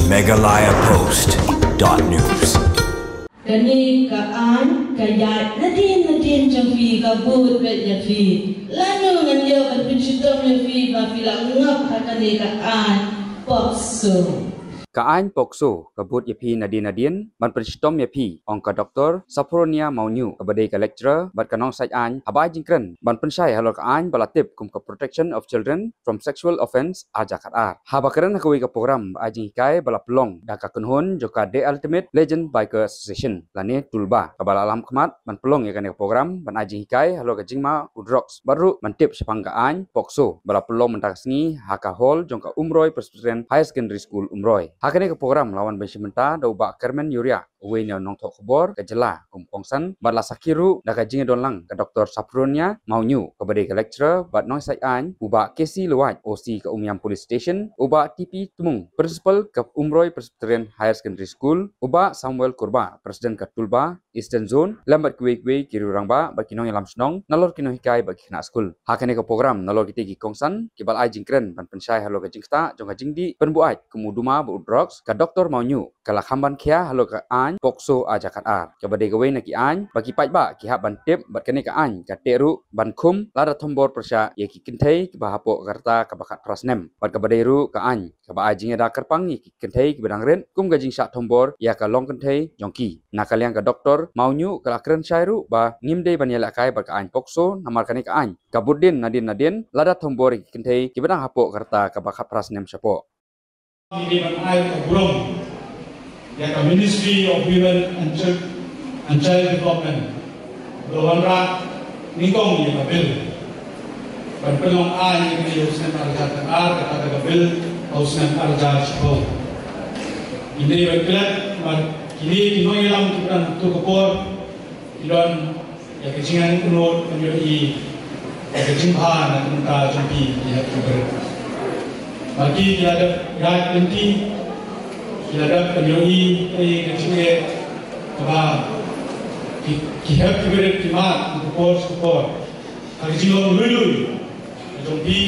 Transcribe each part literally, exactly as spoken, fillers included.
Meghalaya Post dot news. Kane ka aiñ ka ïaid nadien nadien jong phi, ka bud beit ïa phi. Lano ngan ïoh ban pynshitom ïa phi ba phi la ngop ha kane ka aiñ POCSO? Ka aiñ POCSO ka bud ïa phi nadien nadien ban pynshitom ïa phi, ong ka Doktor Saphronia Mawñiuh, kaba dei ka lecturer bad ka nongshai aiñ, haba ai jingkren ban pynshai halor ka aiñ ba la tip kum ka Protection of Children from Sexual Offence ar hajar khatar. Haba kren ha kawei ka program ba ai jinghikai ba la pynlong da ka kynhun jong ka The Ultimate Legend Biker Association lane TULBA, kaba la lamkhmat ban pynlong ïa kane ka program ban ai jinghikai halor ka jingma u drugs bad ruh ban tip shaphang ka aiñ POCSO, ba la pynlong mynta ka sngi ha ka hall jong ka Umroi Presbyterian Higher Secondary School, Umroi. Ha kane ka program la wan ban shim bynta da u Bah Kermen Ïuhriah, uwei na u nongthoh khubor ka jylla kum u kongsan, bad la sakhi ruh da ka jingïadon lang ka Doktor Saphronia Mawñiuh, kaba dei ka lecturer bad nongshai aiñ, u Bah K C Lwait, O C ka Umiam Police Station, u Bah T P Tmung, Principal ka Umroi Presbyterian Higher Secondary School, u Bah Samuel Kurbah, President ka TULBA Eastern Zone, lem bad kiwei kiwei ki riew rangbah bad ki nongïalam shnong nalor ki nonghikai bad ki khynnah skul. Ha kane ka program nalor kitei ki kongsan kiba la ai jingkren ban pynshai halor ka jingktah jong ka jingdih pynbuaid kum u duma bad u drugs, ka Doktor Mawñiuh ka la kham ban khia halor ka aiñ POCSO ar hajar khatar, kaba dei kawei na ki aiñ ba ki paidbah ki hap ban tip, bad kane ka aiñ ka teh ruh ban khum lada thombor pyrshah ïa ki kynthei kiba hapoh ka rta kaba khatphra snem, bad kaba dei ruh ka aiñ kaba ai jingïada kyrpang ïa ki kynthei kiba dang rit kum ka jingshah thombor ïa ka long kynthei jong ki. Na ka liang ka Doktor Mawñiuh ka la kren shai ruh ba ngim dei ban ïalehkai bad ka aiñ POCSO namar kane ka aiñ ka bud dien nadien nadien lada thombor ïa ki kynthei kiba dang hapoh ka rta kaba khatphra snem shapoh. Ngi dei ban ai ka burom ïa ka Ministry of Women and Chil- and Child Development ba la wanrah nyngkong ïa ka bill ban pynlong aiñ ïa kane ha u snem ar hajar khatar, kata ka bill ha u snem ar hajar shiphew. Ngi dei ban klet ba kine ki nongïalam kiba don ha kato ka por ki don ïa ka jingangnud ban ïohi ïa ka jingbha na ka bynta jong phi ki hep ki barit. Ba ki ki la dep ïaid lynti, ki la dep ban ïohi ïa ka jingeh kaba ki, ki hep ki barit ki mad na ka por sha ka por. Ha ka jinglong lui lui ka jong phi,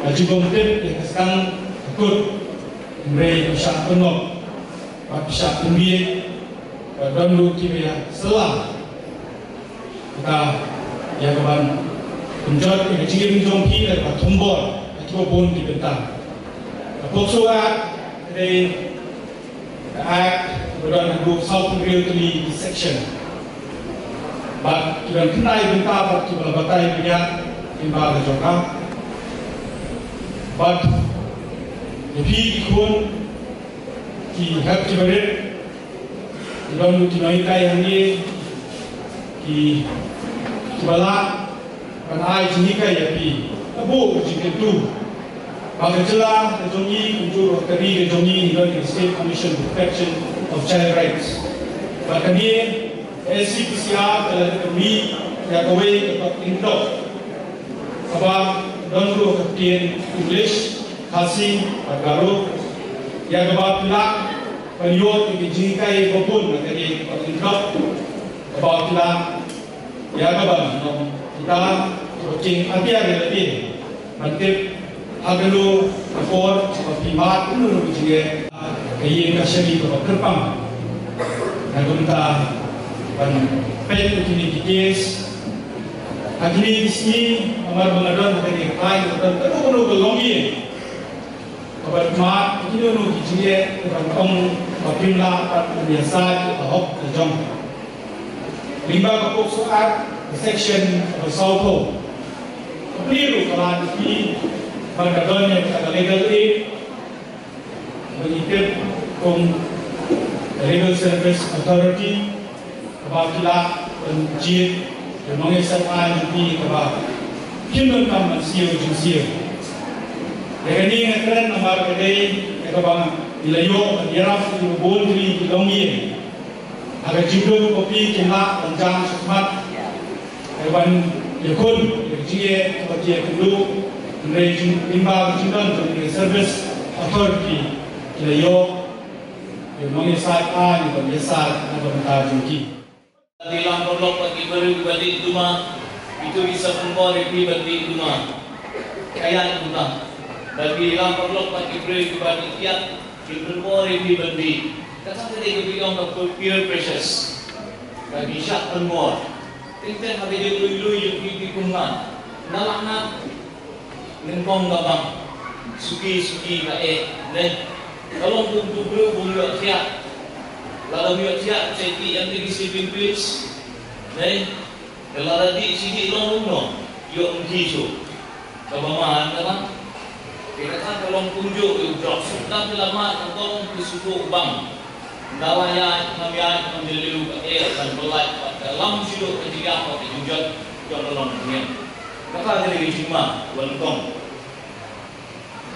ka jinglong tip ïa ka sdang ka kut, hynrei phi shah pynngop bad phi shah pynbieit, bad don ruh kiba ïasylla kata ïa ka ban pynjot ïa ka jingim jong phi da kaba thombor ha kiba bun ki bynta. Ka POCSO Act ka dei ka Act ba don haduh sawphew hynriew tylli ki section, bad ki don khyndai bynta bad kiba la batai bniah lyngba ka jong ka. Bad ïa phi ki khun ki hep ki barit, ki don ki nonghikai hangne ki, kiba lah ban ai jinghikai ïa phi. Ka buh ka jingkyntu ba ka jylla ka jong ngi kumjuh ruh ka ri ka jong ngi ngi don ka State Commission for Protection of Child Rights. Bad kane ka S C P C R ka la dep mih ïa kawei ka lyngdoh kaba don ruh ka ktien English, Khasi bad Garo, ïa kaba phi lah ban ïoh ïa ka jinghikai ba bun na kane ka lyngdoh, kaba phi lah ïa ka ban long kita kiba king atiar ïa lade ban tip ha kano ka por ba phi mad kumno ka jingeh. Ka ïing ka shari kaba kyrpang na ka bynta ban peit ïa kine ki case ha kine ki sngi, namar ba nga don ha kane ka thaiñ, nga don kano kano ka longïing kaba mad ïa kino kino ki jingeh kiban ong ba phim lah pat ban ïasaid ïa ka hok ka jong. Lyngba ka POCSO Act ka section kaba sawphew, ka plie ruh ka la ïathuh ba ka don ïa ka legal aid ba ngi tip kum ka Legal Service Authority, kaba ki lah ban jied ïa u nongïasaid aiñ jong phi kaba kim donkam ban siew jingsiew. Ïa kane nga kren namar ka dei ïa kaba ngi la ïoh ban ïarap ïa kiba bun tylli ki longïing ha ka jingdum ba phi kim lah ban jam shakhmat ïa ban ïakhun ïa ka jingeh kaba ki ïakynduh, hynrei jing, lyngba ka jingdon jong ka Service Authority ki la ïoh ïa u nongïasaid aiñ ban ïasaid na ka bynta jong ki. Ki lam paralok bad ki briew kiba dih duma, itu i sa pynbor ïa phi ban dih duma. Ka ïaid kumta. Bad ki lam paralok bad ki briew kiba dih kiad, Ki pynbor ïa phi ban dih. Kata ka dei kaba ong ka peer pressures. Ka dei shah pynbor. Teng teng ha ka jingluilui jong phi, phi kum nga. Nga lah nga. Nyngkong ka bang. Suki suki ka eh. Ne. Ka long kum tu briew bym ïoh thiah. Lada ym ïoh thiah, check ki em ki sleeping pills. Ne. Ka lada dih shi dih long kumno, ïoh ym ki shuh. Kaba man ka la. Te kata ka long kumjuh ïa u drugs. Tang ki la mad ka kong ki shu buh bang. Nda la ïaid ngam ïaid ngam jylliew ka eh ban pyllait bad ka lam shuh ka jingïap bad ka jingjot jong ka long ka niam. Kata ka dei ka jingma ba nyngkong.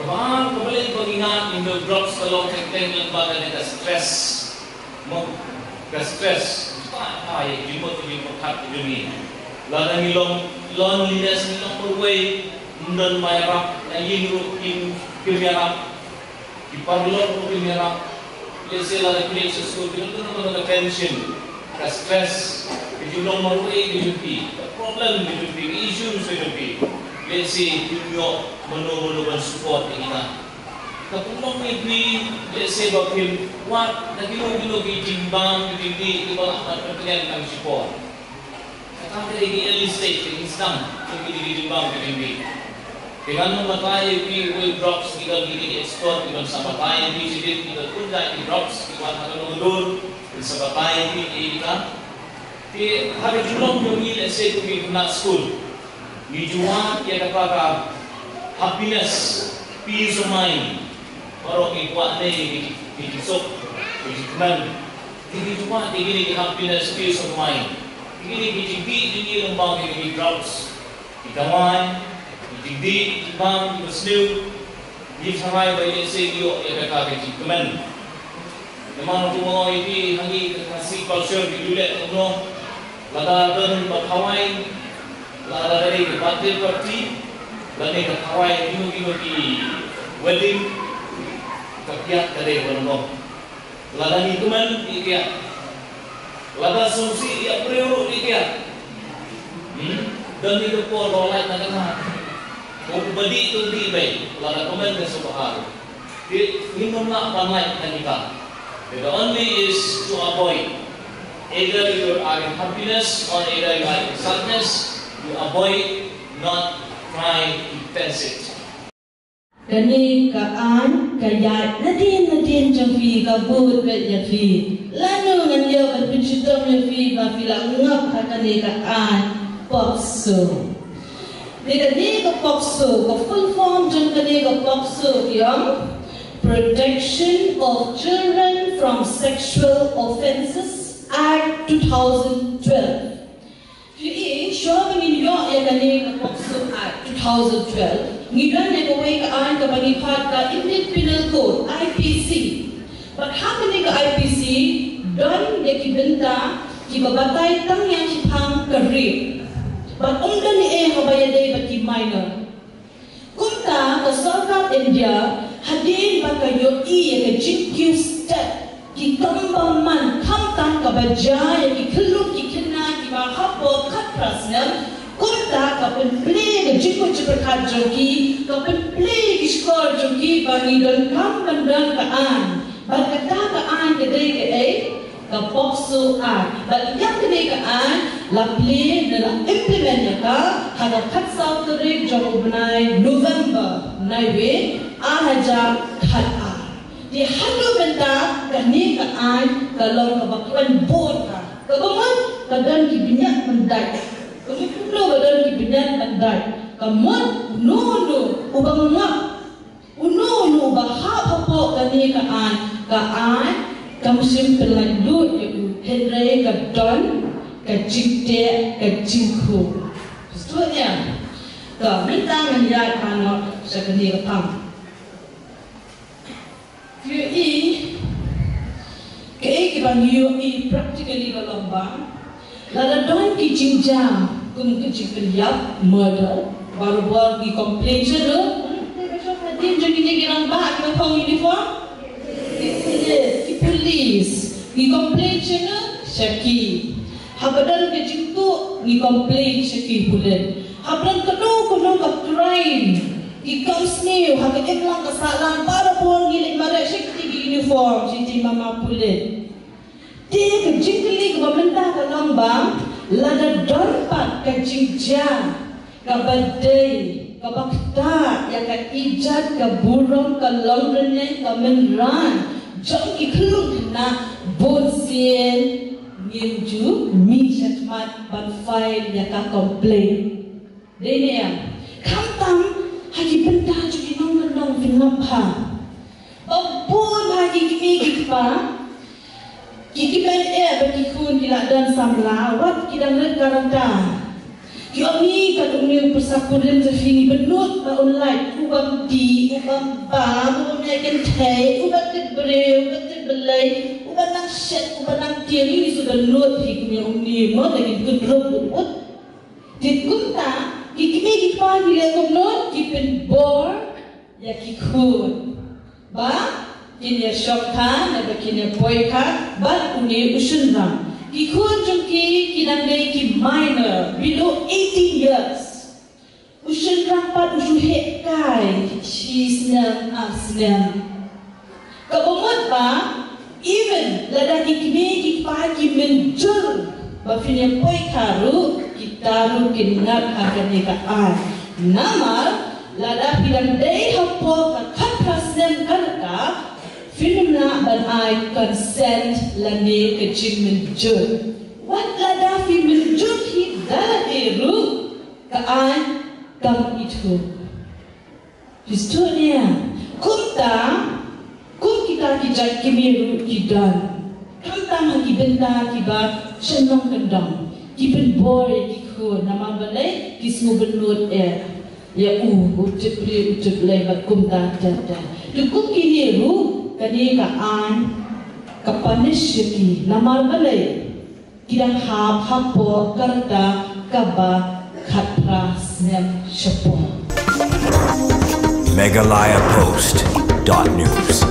Kaba ar, kaba leh ba ngi ngeit ïa u drugs ka long teng teng lyngba kane ka stress. Mo, ka stress. Ka ïa jingmut jingpyrkhat jong ngi. Lada ngi long loneliness, ngi long marwei, ym don ba ïarap, na ïing ruh kim, kim ïarap. Ki paralok ruh kim ïarap. Lehse lada ki leit sha skul, ki don kano kano ka tension, ka stress, ka jinglong marwei ka jong ki, ka problem ka jong ki, ka issues ka jong ki. Lehse kim ïoh mano mano ban support ïa kita. Ka pynlong ïa phi, lehse ba phin wad na kino kino ki jingbam ki jingdih kiba lah ban pynkhlaiñ tang shipor. Kata ka dei ki early stage, ka jingsdang jong kine ki jingbam ki jingdih. Te ngan ym batai ïa phi uwei u drugs, ki don kine ki expert kiban sa batai ïa phi shadien ki don kumta ki drugs ki wan ha kano ka dur, kin sa batai ïa phi ïa kita. Te ha ka jinglong jong ngi, lehse kum ki khynnah skul, ngi ju wad ïa kata ka happiness, peace of mind. Baroh ngi kwah ne ngi, ngi suk, ngi kmen. Ngi ju wad ïa kine ki happiness, peace of mind. Kine ki jingdih jong ngi lyngba kine ki drugs. Ki dawai, ki jingdih, ki jingbam, ki basniew. Ngi tharai ba lehse ngi ïoh ïa kata ka jingkmen. Namar kumno ïa phi ha ngi ka Khasi culture ki ju leh kumno. Lada don ba khawai, lada don ka birthday party, lane ka khawai kino kino ki wedding, ka kiad ka dei ba nyngkong. Lada ngi kmen, ngi kiad. Lada sngewsih ïa briew ruh, ngi kiad. Hmm? Don ngi ka por ba lait na ka kynhad. Ko ba dih to dih beit, lada kmen ka sngewbha. Te ngim lah ban lait na kita. The only is to avoid. Either you are in happiness or either you are in sadness, you avoid, not try to fence it. Kane ka aiñ ka ïaid nadien nadien jong phi, ka bud beit ïa phi. Lano ngan ïoh ban pynshitom ïa phi ba phi la ngop ha kane ka aiñ POCSO. Te kane ka POCSO, ka full form jong kane ka POCSO ki ong Protection of Children from Sexual Offences Act two thousand twelve. Phi i, shuwa ba ngin ïoh ïa kane ka POCSO Act two thousand twelve, ngi don ïa kawei ka aiñ kaba ngi khot ka Indian Penal Code, I P C. Bad ha kane ka I P C, don ïa ki bynta kiba batai tang ïa ki phang ka rape. Bad ym don ei ei haba ïadei bad ki minor. Kumta ka sorkar India, hadien ba ka ïohi ïa ka jingkiew step, ki kam bymman, khamtam kaba jia ïa ki khyllung ki khynnah kiba hapoh khatphra snem, kumta ka pynplie ka jingmut jingpyrkhat jong ki, ka pynplie ki shkor jong ki ba ngi donkam ban don ka aiñ. Bad kata ka aiñ ka dei kaei? Ka POCSO Act. Bad ïa kane ka aiñ la plie ne la implement ïa ka ha ka khatsaw tarik jong u bnai November, naiwei, ar hajar khatar. Te haduh mynta kane ka aiñ ka long kaba khlaiñ bud ka. Kaba mut ka don ki bniat pyndait. Ka mut kumno ka don ki bniat pyndait? Ka mut uno uno uba ngop, uno uno uba hap hapoh kane ka aiñ, ka aiñ kam shym pynlait lut ïa u, hynrei ka don ka jingteh, ka jingkhum. Sngewthuh ïa ka. Mynta ngan ïaid noh sha kane ka phang. Phi i, kaei kaba ngi ïohi practically ka long ba lada don ki jingjia kum ki jingpynïap, murder, barabor ngi complain shano? Hmm, te ka shong hadien jong kine ki rangbah kiba phong uniform? Ki pulit, ki police. Ngi complain shano? Sha ki. Haba don ka jingtuh, ngi complain sha ki pulit. Haba don kano kano ka crime, ki kam sniew ha ka imlang ka sahlang, barabor ngi leit mareh sha ki. mama pulit. Te ka jingkylli kaba mynta ka long ba lada don pat ka jingjia kaba dei kaba ktah ïa ka ijat ka burom ka longrynieng ka mynrai jong ki khyllung khynnah, bun sien ngin ju mih shakhmat ban file ïa ka complaint. Dei ne em? Khamtam ha ki bynta jong ki nongkyndong phin ngam ha. Ba bun ha ki kmie ki kpa ki kmen eh ba ki khun ki la don samla wat ki dang rit ka rta. Ki ong, ni ka dum ni u pyrsa kurim jong phi, ngi bynnud ba un lait, u bym die, u bym bam, u bym ïai kynthei, u bym tip briew, u bym tip Blei, u bym nang shet, u bym nang tieng, ngi shu bynnud hi, kumne ong ni mo, da ki kynrup u ut. Te kumta ki kmie ki kpa ki leh kumno? Ki pynbor ïa ki khun ba kin ïa shong khan, ba kin ïa poi khan bad une u shynrang. Ki khun jong ki ki dang dei ki minor, below eighteen years. U shynrang pat u shu heh kai shi snem ar snem. Kaba mut ba even lada ki kmie ki kpa ki mynjur ba phin ïa poi kha ruh, kita ruh kin ngat ha kane ka aiñ. Namar lada phi dang dei hapoh ka khatphra snem ka rta, phin ym lah ban ai consent lane ka jingmynjur. Wat lada phi mynjur hi da lade ruh, ka aiñ kam ithuh. Phi sngewthuh ne? Kumta kum kita ki jait kmie ruh ki don. Khamtam ha ki bynta kiba shnong kyndong, ki pynbor ïa ki khun namar balei? Ki sngewbynnud eh ïa u, u tip briew u tip Blei bad kumta ter ter. Te kum kine ruh kane ka aiñ ka punish ïa ki namar balei? Ki dang hap hapoh ka rta kaba khatphra snem shapoh. Meghalaya Post dot news.